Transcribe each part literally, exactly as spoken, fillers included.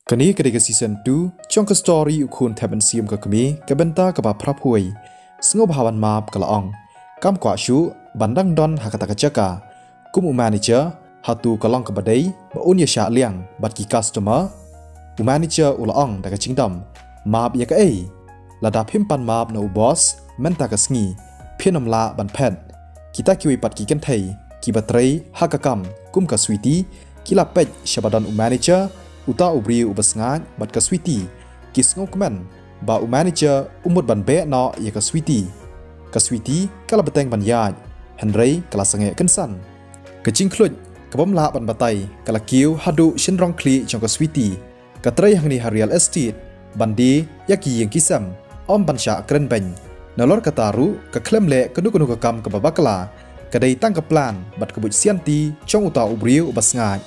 Kane ka dei ka season two jong ka story U Khun Thep Mynsiem ka Kmie, ka bynta kaba phra phew. Sngewbha ban map, ka la ong. Kam kwah shuh ban dang don ha kata ka jaka. Kum u manager, hato ka long kaba dei ba un ïa shah liang bad ki customer? U manager u la ong da ka jingdom, map ïa kaei? Lada phim pan map na u boss mynta ka sngi, phin ym lah ban phet. Kita kiwei pat ki kynthei kiba trei ha ka kam kum ka Sweety ki la peit sha ba don u manager, uta u briew uba sngaid, bad ka Sweety. Ki sngewkmen ba u manager u mut ban beh noh ïa ka Sweety. Ka Sweety ka la bteng ban ïaid, hynrei ka la sangeh kynsan. Ka jingkhluit ka bym lah ban batai ka la kiew haduh shynrong khlieh jong ka Sweety. Ka trei hangne ha real estate, ban die ïa ki ïing ki sem, ym ban shah kren beiñ. Nalor kata ruh ka khlem leh kano kano ka kam kaba bakla, ka dei tang ka plan bad ka buit sianti jong uta u briew uba sngaid.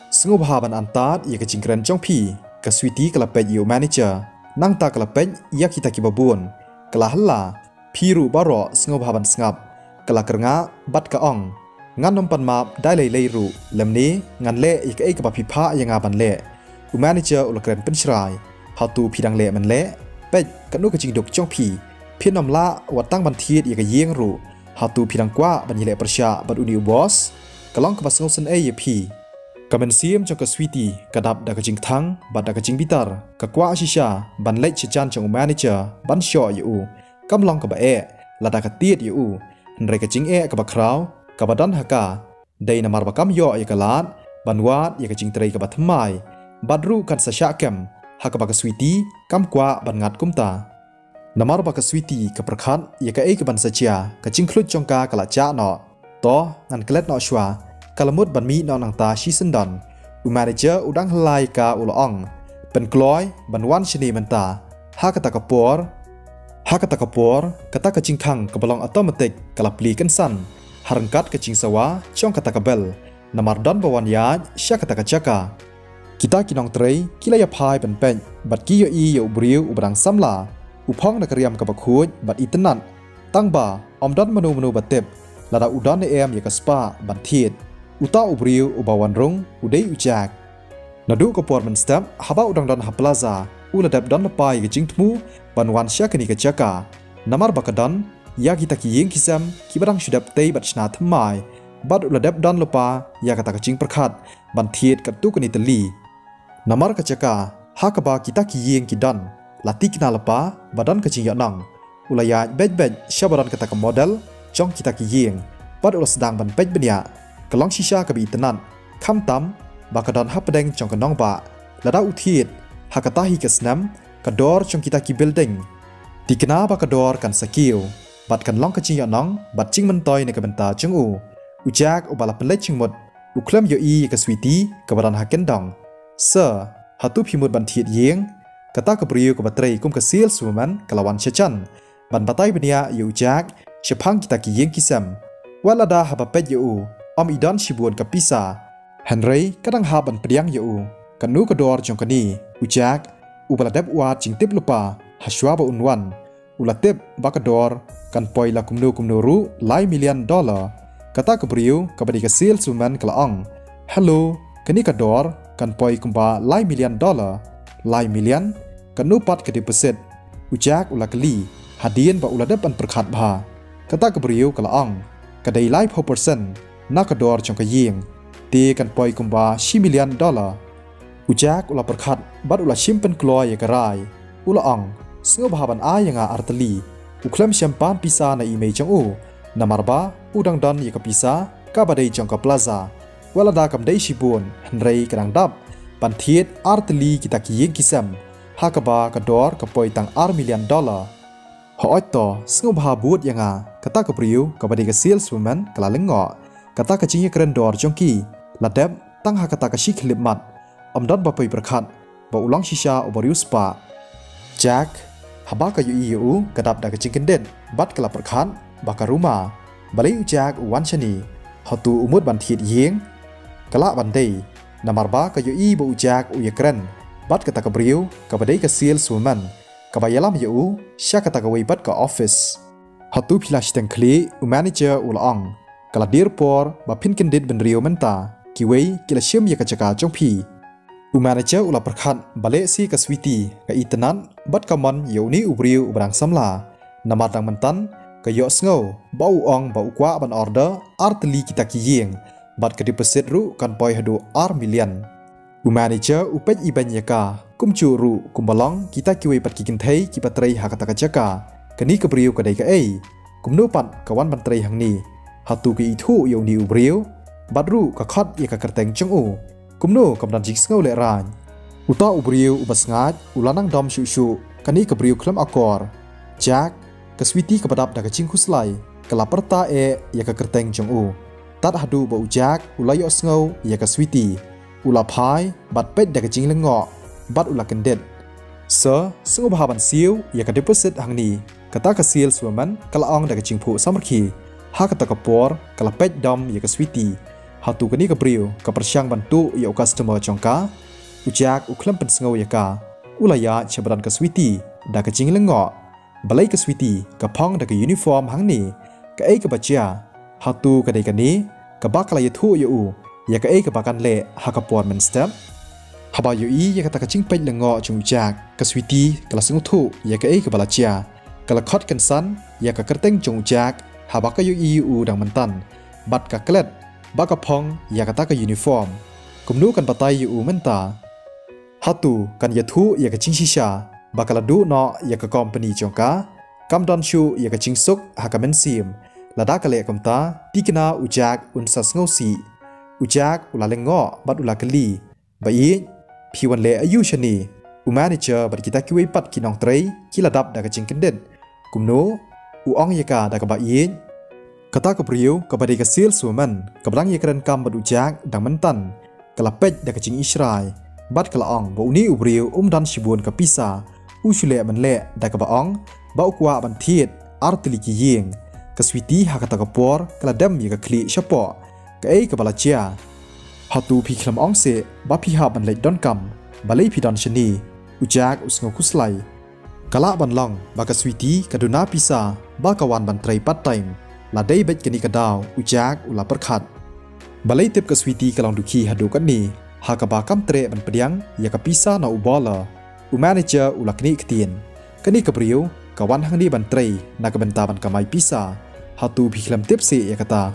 Sngewbha ban antad ïa ka jingkren jong phi, ka Sweety ka la peit ïa u manager. Nangta ka la peit ïa kita kiba bun, ka la hella. Phi ruh baroh sngewbha ban sngap, ka la kyrngah bad ka ong. Ngan ym pan map dei lei lei ruh, lymne ngan leh ïa kaei kaba phi phah ïa nga ban leh. U manager u la kren pynshrai, hato phi dang leh mynleh? Peit katno ka jingduk jong phi. Phin ym lah wat tang ban thied ïa ka ïing ruh. Hato phi dang kwah ban ïaleh pyrshah bad une u boss? Ka long kaba sngewsynei ïa phi. Ka mynsiem jong ka Sweety ka dap da ka jingthang bad da ka jingbitar. Ka kwah shisha ban leit sha jan jong u manager ban shoh ïa u. Kam long kaba eh lada ka tied ïa u, hynrei ka jingeh kaba khraw kaba don ha ka dei namar ba kam ïoh ïa ka lad ban wad ïa ka jingtrei kaba thymmai, bad ruh kan sa shah kem ha kaba ka Sweety kam kwah ban ngat kumta. Namar ba ka Sweety ka pyrkhat ïa kaei kaban sa jia, ka jingkhluit jong ka ka la jah noh. To, ngan klet noh shuwa, ka la mut ban mih noh nangta shisyndon. U manager u dang hella ïa ka, u la ong, pynkloi ban wan shane mynta. Ha kata ka por, ha kata ka por, kata ka jingkhang kaba long automatic ka la plie kynsan ha ryngkat ka jingsawa jong kata ka bell, namar don ba wan ïaid sha kata ka jaka. Kita ki nongtrei ki la ïaphai ban peit bad ki ïohi ïa u briew uba dang samla, u phong da ka riam kaba khuid bad itynnad. Tang ba ym don mano mano ba tip lada u don ne em ïa ka spah ban thied. Uta u briew uba wan rung u dei u Jack. Naduh ka por mynstep haba u dang don ha plaza, u la dep don lypa ïa ka jingthmu ban wan sha kane ka jaka. Namar ba ka don ïa kita ki ïing ki sem kiba dang shu dep tei bad shna thymmai, bad u la dep don lypa ïa kata ka jingpyrkhat ban thied katto katne tylli. Namar ka jaka ha kaba kita ki ïing ki don la thikna lypa ba don ka jingïohnong, u la ïaid beit beit sha ba don kata ka model jong kita ki ïing, bad u la sdang ban peit bniah. Ka long shisha kaba itynnad, khamtam ba ka don hapdeng jong ka nongbah. Lada u thied ha kata hi ka snem, ka dor jong kita ki building, thikna ba ka dor kan sa kiew bad kan long ka jingïohnong bad jingmyntoi na ka bynta jong u. U Jack uba la pynleit jingmut, u khlem ïohi ïa ka Sweety kaba don ha kyndong. Sir, hato phi mut ban thied ïing? Kata ka briew kaba trei kum ka saleswoman ka la wan sha jan ban batai bniah ïa u Jack shaphang kita ki ïing ki sem. Wat lada haba peit ïa u, ym i don shibun ka pisa, hynrei ka dang hap ban pdiang ïa u. Katno ka dor jong kane? U Jack uba la dep wad jingtip lypa ha shuwa ba un wan, u la tip ba ka dor kan poi la kumno kumno ruh lai million dollar. Kata ka briew kaba dei ka saleswoman ka la ong, hello, kane ka dor kan poi kumba lai million dollar. Lai million? Katno pat ka deposit? U Jack u la kylli hadien ba u la dep ban pyrkhat bha. Kata ka briew ka la ong, ka dei laiphew percent na ka dor jong ka ïing, te kan poi kumba shi million dollar. U Jack u la pyrkhat bad u la shim pynkloi ïa ka rai. U la ong, sngewbha ban ai ïa nga ar tylli. U khlem shem pan pisa na i mei jong u, namar ba u dang don ïa ka pisa kaba dei jong ka plaza. Wat lada kam dei shibun, hynrei ka dang dap ban thied ar tylli kita ki ïing ki sem ha kaba ka dor ka poi tang ar million dollar. Hooid to, sngewbha bud ïa nga. Kata ka briew kaba dei ka saleswoman ka la lyngngoh. Kata ka jingïakren dor jong ki la dep tang ha kata ka shi khyllipmat. Ym don ba poi pyrkhat ba u long shisha uba riewspah. Jack, haba ka ïohi ïa u ka dap da ka jingkyndit bad ka la pyrkhat ba ka ruma. Balei u Jack u wan shane? Hato u mut ban thied ïing? Ka lah ban dei, namar ba ka ïohi ba u Jack u ïakren bad kata ka briew kaba dei ka saleswoman kaba ïalam ïa u sha kata kawei pat ka office. Hato phi la shiteng khlieh? U manager u la ong. Ka la dier por ba phin kyndit bynriew mynta, kiwei ki la shim ïa ka jaka jong phi. U manager u la pyrkhat ba lehse ka Sweety ka itynnad bad ka mon ïa une u briew uba dang samla. Namar dang myntan ka ïohsngew ba u ong ba u kwah ban order ar tylli kita ki ïing bad ka deposit ruh kan poi haduh ar million. U manager u peit ibeiñ ïa ka, kumjuh ruh kumba long kita kiwei pat ki kynthei kiba trei ha kata ka jaka. Kane ka briew ka dei kaei? Kumno pat ka wan ban trei hangne? Hato ka ithuh ïa une u briew? Bad ruh ka khot ïa ka kyrteng jong u. Kumno kam don jingsngew lehraiñ? Uta u briew uba sngaid u la nang dom shuh shuh, kane ka briew khlem akor. Jack, ka Sweety kaba dap da ka jingkhuslai, ka la pyrta eh ïa ka kyrteng jong u. Tad haduh ba u Jack u la ïohsngew ïa ka Sweety, u la phai bad peit da ka jinglyngngoh bad u la kyndit. Sir, sngewbha ban siew ïa ka deposit hangne. Kata ka saleswoman ka la ong da ka jingphuh samrkhie. Ha kata ka por ka la peit dom ïa ka Sweety. Hato kane ka briew ka pyrshang ban tuh ïa u customer jong ka? U Jack u khlem pynsngew ïa ka. U la ïaid sha ba don ka Sweety da ka jinglyngngoh. Balei ka Sweety ka phong da ka uniform hangne? Kaei kaba jia? Hato ka dei kane kaba ka la ïathuh ïa u ïa kaei kaba kan leh ha ka por mynstep? Haba ïohi ïa kata ka jingpeit lyngngoh jong u Jack, ka Sweety ka la sngewthuh ïa kaei kaba la jia. Ka la khot kynsan ïa ka kyrteng jong u Jack haba ka ïohi ïa u dang myntan, bad ka klet ba ka phong ïa kata ka uniform. Kumno kan batai ïa u mynta? Hato kan ïathuh ïa ka jingshisha ba ka la duh noh ïa ka company jong ka? Kam don shuh ïa ka jingsuk ha ka mynsiem. Lada ka leh kumta, thikna u Jack un sa sngewsih. U Jack u la lyngngoh bad u la kylli, "Ba ïeit, phi wan leh aïu shane?" U manager bad kita kiwei pat ki nongtrei ki la dap da ka jingkyndit. Kumno? U ong ïa ka da kaba ïeit? Kata ka briew kaba dei ka saleswoman kaba dang ïakren kam bad u Jack dang myntan, ka la peit da ka jingishrai bad ka la ong ba une u briew um don shibun ka pisa. U shu leh ban leh da kaba ong ba u kwah ban thied ar tylli ki ïing. Ka Sweety ha kata ka por ka la dem ïa ka khlieh shapoh. Kaei kaba la jia? Hato phi khlem ong seh ba phi hap ban leit donkam? Balei phi don shane? U Jack u sngew khuslai. Ka lah ban long ba ka Sweety ka duna pisa ba ka wan ban trei part time. La dei beit kane ka daw, u Jack u la pyrkhat. Balei tip ka Sweety ka long dukhi haduh katne, ha kaba kam treh ban pdiang ïa ka pisa na u bawler? U manager u la knieh ktien. Kane ka briew ka wan hangne ban trei na ka bynta ban kamai pisa. Hato phi khlem tip seh ïa kata?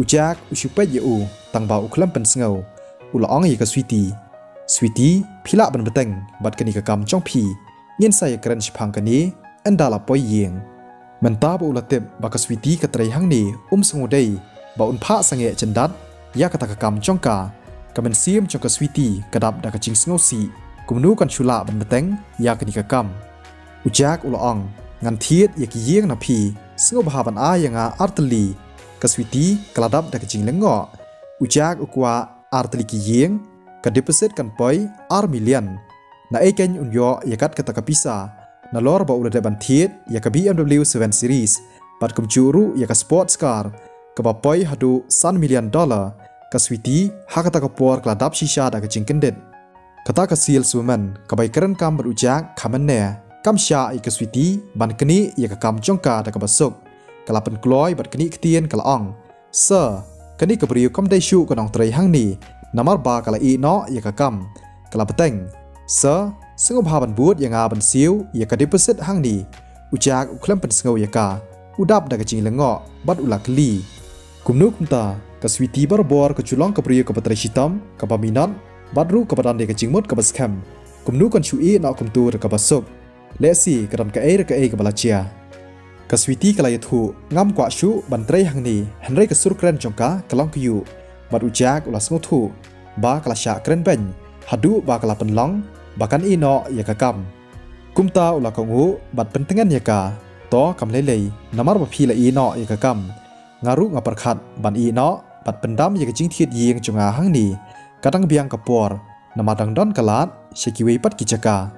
U Jack u shu peit ïa u tang ba u khlem pynsngew. U la ong ïa ka Sweety, "Sweety, phi lah ban bteng bad kane ka kam jong phi. Ngin sa ïakren shaphang kane ynda la poi ïing." Mynta ba u la tip ba ka Sweety ka trei hangne, um sngewdei ba un phah sangeh jyndat ïa kata ka kam jong ka. Ka mynsiem jong ka Sweety ka dap da ka jingsngewsih. Kumno kan shu lah ban bteng ïa kane ka kam? U Jack u la ong, "Ngan thied ïa ki ïing na phi, sngewbha ban ai ïa nga ar tylli." Ka Sweety ka la dap da ka jinglyngngoh. U Jack u kwah ar tylli ki ïing, ka deposit kan poi ar million. Naei keiñ un ïoh ïa kat kata ka pisa? Nalor ba u la dep ban thied ïa ka B M W seven Series bad kumjuh ruh ïa ka sports car kaba poi haduh san million dollar. Ka Sweety ha kata ka por ka la dap shisha da ka jingkyndit. Kata ka saleswoman kaba ïakren kam bad u Jack ka mynne, kam shah ïa ka Sweety ban knieh ïa ka kam jong ka da kaba suk. Ka la pynkloi bad knieh ktien ka la ong, "Sir, kane ka briew kam dei shuh ka nongtrei hangne, namar ba ka la ïeh noh ïa ka kam. Ka la bteng. Sir, sngewbha ban bud ïa nga ban siew ïa ka deposit hangne." U Jack u khlem pynsngew ïa ka. U dap da ka jinglyngngoh bad u la kylli. Kumno kumta, ka Sweety barabor ka ju long ka briew kaba trei shitom, kaba minot, bad ruh kaba don ïa ka jingmut kaba skhem. Kumno kan shu ïeh noh kumto da kaba suk? Lehse ka don kaei re kaei kaba la jia. Ka Sweety ka la ïathuh, "Ngam kwah shuh ban trei hangne, hynrei ka sur kren jong ka ka long kyiuh." Bad u Jack u la sngewthuh ba ka la shah kren beiñ haduh ba ka la pynlong ba kan ïeh noh ïa ka kam. Kumta u la kohnguh bad pyntngen ïa ka, "To kam lei lei, namar ba phi la ïeh noh ïa ka kam, nga ruh nga pyrkhat ban ïeh noh bad pyndam ïa ka jingthied ïing jong nga hangne. Ka dang biang ka por, namar dang don ka lad sha kiwei pat ki jaka."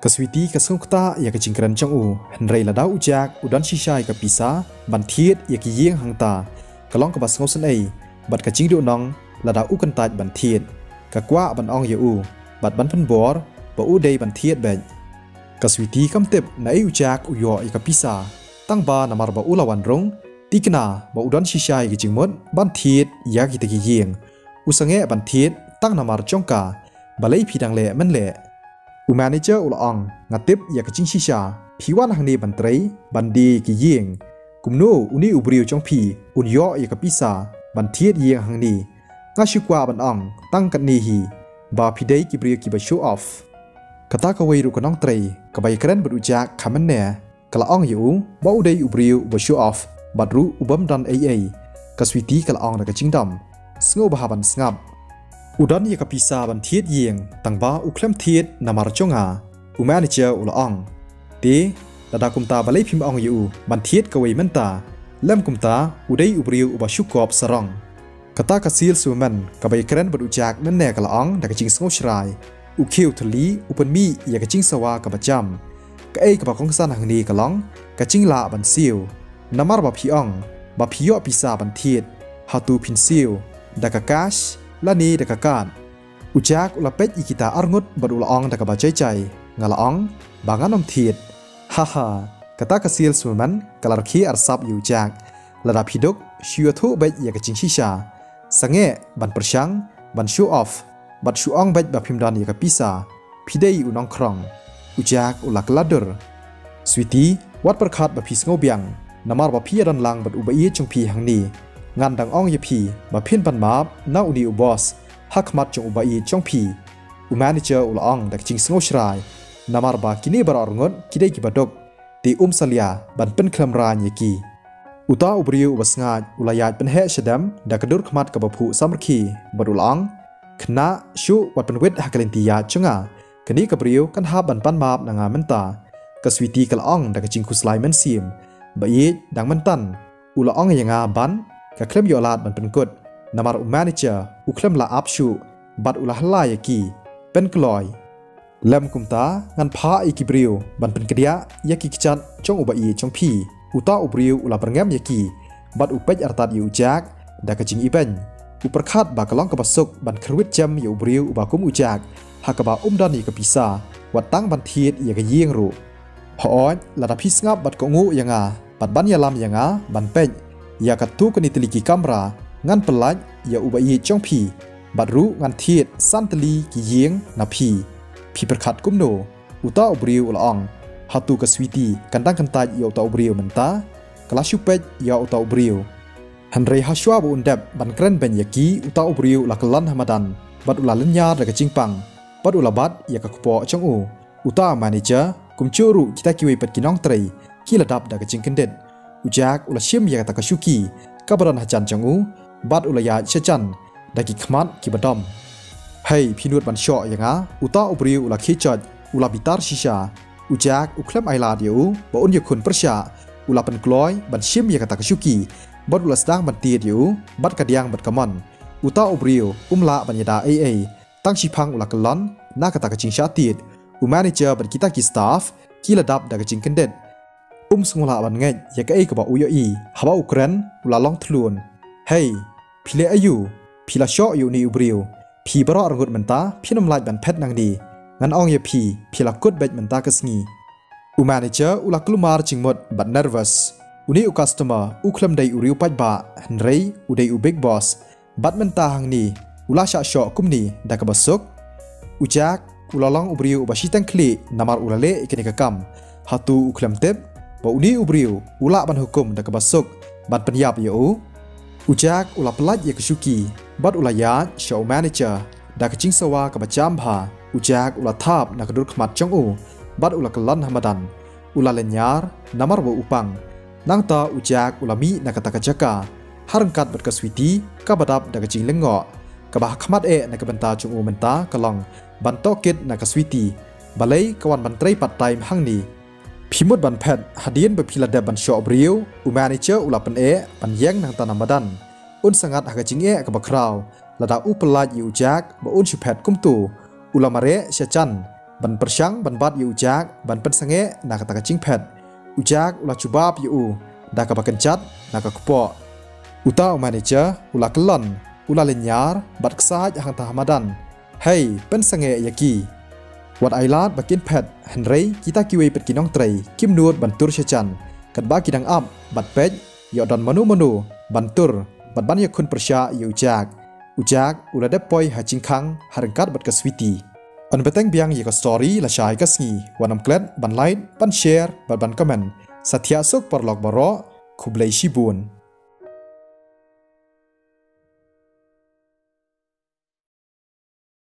Ka Sweety ka sngewkta ïa ka jingkren jong u, hynrei lada u Jack u don shisha ïa ka pisa ban thied ïa ki ïing hangta, ka long kaba sngewsynei bad ka jingduhnong lada u kyntait ban thied. Ka kwah ban ong ïa u bad ban pynbor ba u dei ban thied beit. Ka Sweety kam tip naei u Jack u ïoh ïa ka pisa, tang ba namar ba u la wan rung, thikna ba u don shisha ïa ka jingmut ban thied ïa kita ki ïing. U sangeh ban thied tang namar jong ka. balei phi dang leh mynleh? U manager u la ong, nga tip ïa ka jingshisha, phi wan hangne ban trei, ban die ki ïing. Kumno une u briew jong phi un ïoh ïa ka pisa ban thied ïing hangne? Nga shu kwah ban ong tang katne hi ba phi dei ki briew kiba show off. Kata kawei ruh ka nongtrei kaba ïakren bad u Jack ka mynne, ka la ong ïa u ba u dei u briew uba show off bad ruh u bym don ei ei. Ka Sweety ka la ong da ka jingdom, sngewbha ban sngap. U don ïa ka pisa ban thied ïing, tang ba u khlem thied namar jong nga, u manager u la ong. Te lada kumta balei phim ong ïa u ban thied kawei mynta? Lem kumta u dei u briew uba shu kop sarong. Kata ka saleswoman kaba ïakren bad u Jack mynne ka la ong da ka jingsngew shrai. U khiew thylli, u pynmih ïa ka jingsawa kaba jam. Kaei kaba kongsan hangne ka long ka jinglah ban siew. Namar ba phi ong ba phi ïoh pisa ban thied, hato phin siew da ka cash lane da ka card? U Jack u la peit ïa kita arngut bad u la ong da kaba jai jai, nga la ong ba ngan ym thied. Ha ha. Kata ka saleswoman ka la rkhie arsap ïa u Jack. Lada phi duk, shu ïathuh beit ïa ka jingshisha. Sangeh ban pyrshang ban show off bad shu ong beit ba phim don ïa ka pisa. Phi dei u nongkhrong. U Jack u la kylla dur. Sweety, wat pyrkhat ba phi sngew biang namar ba phi ïadon lang bad u ba ïeit jong phi hangne. Ngan dang ong ïa phi ba phin pan map na une u boss ha khmat jong u ba ïeit jong phi, u manager u la ong da ka jingsngew shrai. Namar ba kine baroh arngut ki dei kiba duk, te um salia ban pynkhlem rang ïa ki. Uta u briew uba sngaid u la ïaid pynheh shadem da ka dur khmat kaba phuh samrkhie bad u la ong, khynnah, shu wat pynwit ha ka lynti ïaid jong nga. Kane ka briew kan hap ban pan map na nga mynta. Ka Sweety ka la ong da ka jingkhuslai mynsiem. Ba ïeit, dang mynta u la ong ïa nga ban, ka khlem ïoh lad ban pynkut. Namar u manager u khlem lah ap shuh bad u la hylla ïa ki. Pynkloi. Lem kumta ngan phah ïa ki briew ban pynkdiah ïa ki kjat jong u ba ïeit jong phi. Uta u briew u la byrngem ïa ki bad u peit artat ïa u Jack da ka jingibeiñ. U pyrkhat ba ka long kaba suk ban kyrwit jem ïa u briew uba kum u Jack ha kaba um don ïa ka pisa, wat tang ban thied ïa ka ïing ruh. Hooid, lada phi sngap bad kohnguh ïa nga bad ban ïalam ïa nga ban peit ïa katto katne tylli ki kamra, ngan pyllait ïa u ba ïeit jong phi. Bad ruh ngan thied san tylli ki ïing na phi. Phi pyrkhat kumno? Uta u briew u la ong. Hato ka Sweety kan dang kyntait ïa uta u briew mynta? Ka la shu peit ïa uta u briew. Hynrei ha shuwa ba un dep ban kren beiñ ïa ki, uta u briew u la kyllon ha madan bad u la lynñiar da ka jingpang bad u la bat ïa ka kpoh jong u. Uta u manager kumjuh ruh kita kiwei pat ki nongtrei ki la dap da ka jingkyndit. U Jack u la shim ïa kata ka shuki kaba don hajan jong u bad u la ïaid shajan da ki khmat kiba dom. Hei, phi nud ban shoh ïa nga? Uta u briew u la khie joit, u la bitar shisha. U Jack u khlem ailad ïa u ba un ïakhun pyrshah, u la pynkloi ban shim ïa kata ka shuki bad u la sdang ban tied ïa u bad ka diang bad ka mon. Uta u briew um lah ban ïada ei ei, tang shiphang u la kyllon na kata ka jingshah tied. U manager bad kita ki staff ki la dap da ka jingkyndit. Um sngewlah ban ngeit ïa kaei kaba u ïohi haba u kren u la long thlun. Hei, phi leh aïu? Phi la shoh ïa une u briew? Phi baroh arngut mynta phin ym lait ban phet nangne. Ngan ong ïa phi, phi la kut beit mynta ka sngi. U manager u la kulmar jingmut bad nervous. Une u customer u khlem dei u riew paidbah, hynrei u dei u big boss. Bad mynta hangne u la shah shoh kumne da kaba suk. U Jack u la long u briew uba shiteng khlieh namar u la leh ïa kane ka kam. Hato u khlem tip ba une u briew u lah ban hukum da kaba suk ban pynïap ïa u? U Jack u la pyllait ïa ka shuki bad u la ïaid sha u manager da ka jingsawa kaba jam bha. U Jack u la thap na ka dur khmat jong u bad u la kyllon ha madan. U la lynñiar namar ba u pang. Nangta u Jack u la mih na kata ka jaka ha ryngkat bad ka Sweety kaba dap da ka jinglyngngoh. Kaba ha khmat eh na ka bynta jong u mynta ka long ban tohkit na ka Sweety. Balei ka wan ban trei part time hangne? Phi mut ban phet hadien ba phi la dep ban shoh briew? U manager u la pyneh ban ïeng nangta na madan. Un sa ngat ha ka jingeh kaba khraw lada u pyllait ïa u Jack ba un shu phet kumto. U la mareh shajan ban pyrshang ban bat ïa u Jack ban pynsangeh na kata ka jingphet. U Jack u la jubab ïa u da kaba kynjat na ka kpoh. Uta u manager u la kyllon, u la lynñiar bad ksaid hangta ha madan. Hei, pynsangeh ïa ki. Wat ailad ba kin phet, hynrei kita kiwei pat ki nongtrei kim nud ban tur shajan. Katba ki dang ap bad peit ïoh don mano mano ban tur bad ban ïakhun pyrshah ïa u Jack. U Jack u la dep poi ha jingkhang ha ryngkat bad ka Sweety. Yn bteng biang ïa ka story lashai ka sngi, wat nym klet ban like, ban share bad ban comment. Sa thiah suk paralok baroh. Khublei shibun.